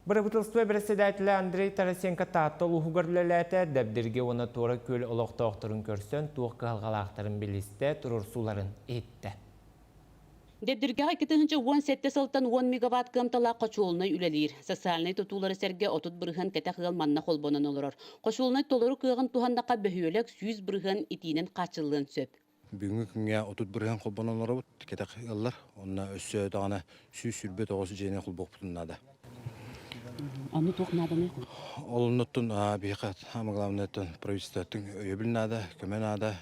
Бырабыыталыстыба бэрэссэдээтэлэ Андрей Тарасенко Таатта улууһугар үлэлээтэ, Дэбдиргэ уонна Туора Күөл олохтоохторун көрсөн туох кыһалҕалаахтарын билистэ, туруорсууларын иһиттэ. Дэбдиргэҕэ 2017 сылтан 10 мегаватт кыамталаах хочуолунай үлэлиир. Социальнай тутуулары сэргэ 30% кэтэх ыал манна холбонон олорор. Хочуолунай толору кыаҕын туһаннахха бөһүөлэк 100% итиинэн хааччыллыан сөп. Бүгүҥҥү күҥҥэ 30% холбонон олоробут, кэтэх ыаллар. Онно өссө даҕаны 129 дьиэни холбуохпутун наада. Ону туох нааданый? Ол оннуттан биһиэхэ самое главное правительствоттан өйөбүл наада, көмө наада,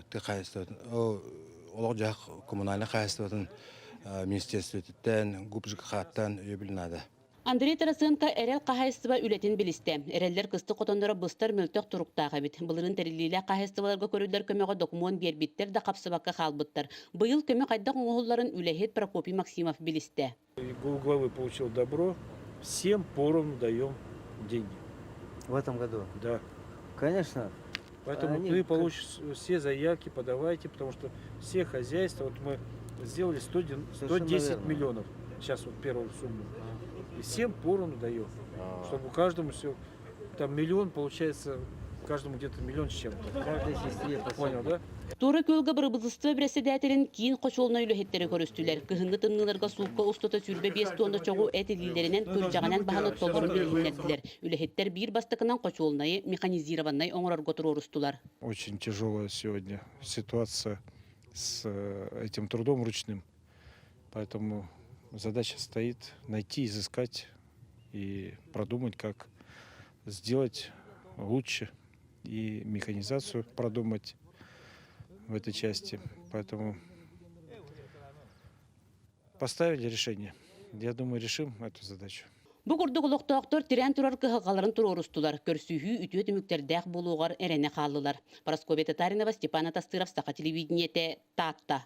тыа хаһаайыстыбатын олох-дьаһах коммунальнай хаһаайыстыбатын министерствотыттан, ГУПЖКХ-ттан өйөбүл наада. Андрей Тарасенко эрэл хаһаайыстыба үлэтин билистэ. Эрэллэр кыстык хотонноро быстар мөлтөх туруктаах эбит. Былырыын тэриллиилээх хаһаайыстыбаларга көрүллэр көмөҕө докумуон биэрбиттэр да хапсыбакка хаалбыттар. Быйыл көмө хайдах оҥоһулларын үлэһит Прокопий Максимов билистэ. Главы получил добро, всем поровну даем деньги. В этом году? Да. Конечно. Поэтому Они... ты получишь все заявки, подавайте, потому что все хозяйства, вот мы сделали 100, 110 миллионов, сейчас вот первую сумму. И всем поровну даем, чтобы каждому все, там миллион получается, каждому где-то миллион с чем-то. Каждой сестре по Понял, да? Туора Күөлгэ бырабыыталыстыба бэрэссэдээтэлин киин хочуолунай үлэһиттэрэ көрүстүлэр. Кыһыҥҥы тымныыларга суукка устата 25 туонна чоҕу эт илиилэринэн күрдьэҕинэн баһан оттоллорун билиһиннэрдилэр. Үлэһиттэр биир бастакынан хочуолунайы механизированнай оҥорорго туруорустулар. Очень тяжелая сегодня ситуация с этим трудом ручным. Поэтому задача стоит найти, изыскать и продумать, как сделать лучше и механизацию продумать в этой части. Поэтому поставили решение. Я думаю, решим эту задачу. Бу курдук олохтоохтор тирээн турар кыһалҕаларын туруорустулар, көрсүһүү үтүө түмүктэрдээх буолуоҕар эрэнэ хааллылар. Парасковья Татаринова, Степан Атастыров, Саха телевидениетэ, Таатта.